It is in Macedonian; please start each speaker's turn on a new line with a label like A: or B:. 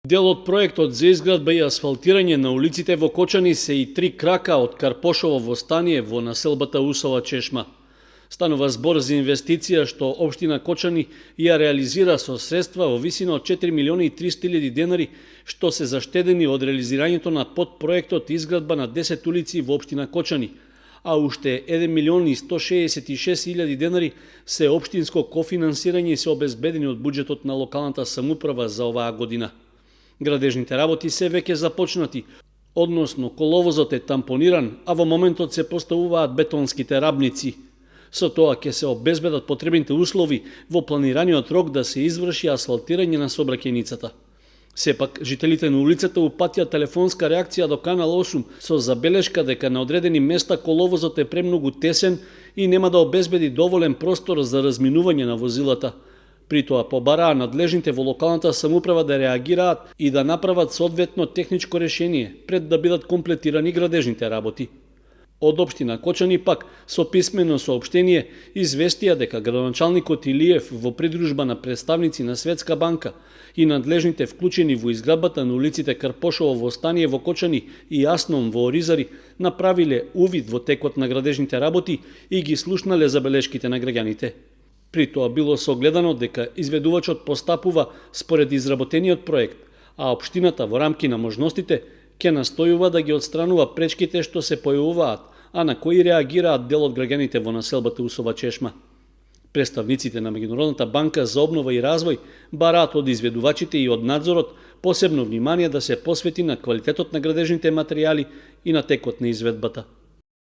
A: Дел од проектот за изградба и асфалтирање на улиците во Кочани се и 3 крака од Карпошово востание во населбата Усова чешма. Станува збор за инвестиција што општина Кочани ја реализира со средства во висина од 4.300.000 денари, што се заштедени од реализирањето на подпроектот изградба на 10 улици во општина Кочани, а уште 1.166.000 денари се општинско кофинансирање и се обезбедени од буџетот на локалната самоуправа за оваа година. Градежните работи се веќе започнати, односно коловозот е тампониран, а во моментот се поставуваат бетонските рабници. Со тоа ќе се обезбедат потребните услови во планираниот рок да се изврши асфалтирање на сообраќајницата. Сепак, жителите на улицата упатија телефонска реакција до Канал 8 со забелешка дека на одредени места коловозот е премногу тесен и нема да обезбеди доволен простор за разминување на возилата. При тоа побараа надлежните во локалната самоуправа да реагираат и да направат соодветно техничко решение пред да бидат комплетирани градежните работи. Од општина Кочани пак со писмено соопштение известија дека градоначалникот Илиев во придружба на представници на Светска банка и надлежните вклучени во изградбата на улиците Карпошово востание во Кочани и Јасном во Оризари направиле увид во текот на градежните работи и ги слушнале забелешките на граѓаните. При тоа било согледано дека изведувачот постапува според изработениот проект, а општината во рамки на можностите ќе настојува да ги отстранува пречките што се појавуваат, а на кои реагираат дел од граѓаните во населбата Усова чешма. Представниците на Меѓународната банка за обнова и развој бараат од изведувачите и од надзорот посебно внимание да се посвети на квалитетот на градежните материјали и на текот на изведбата.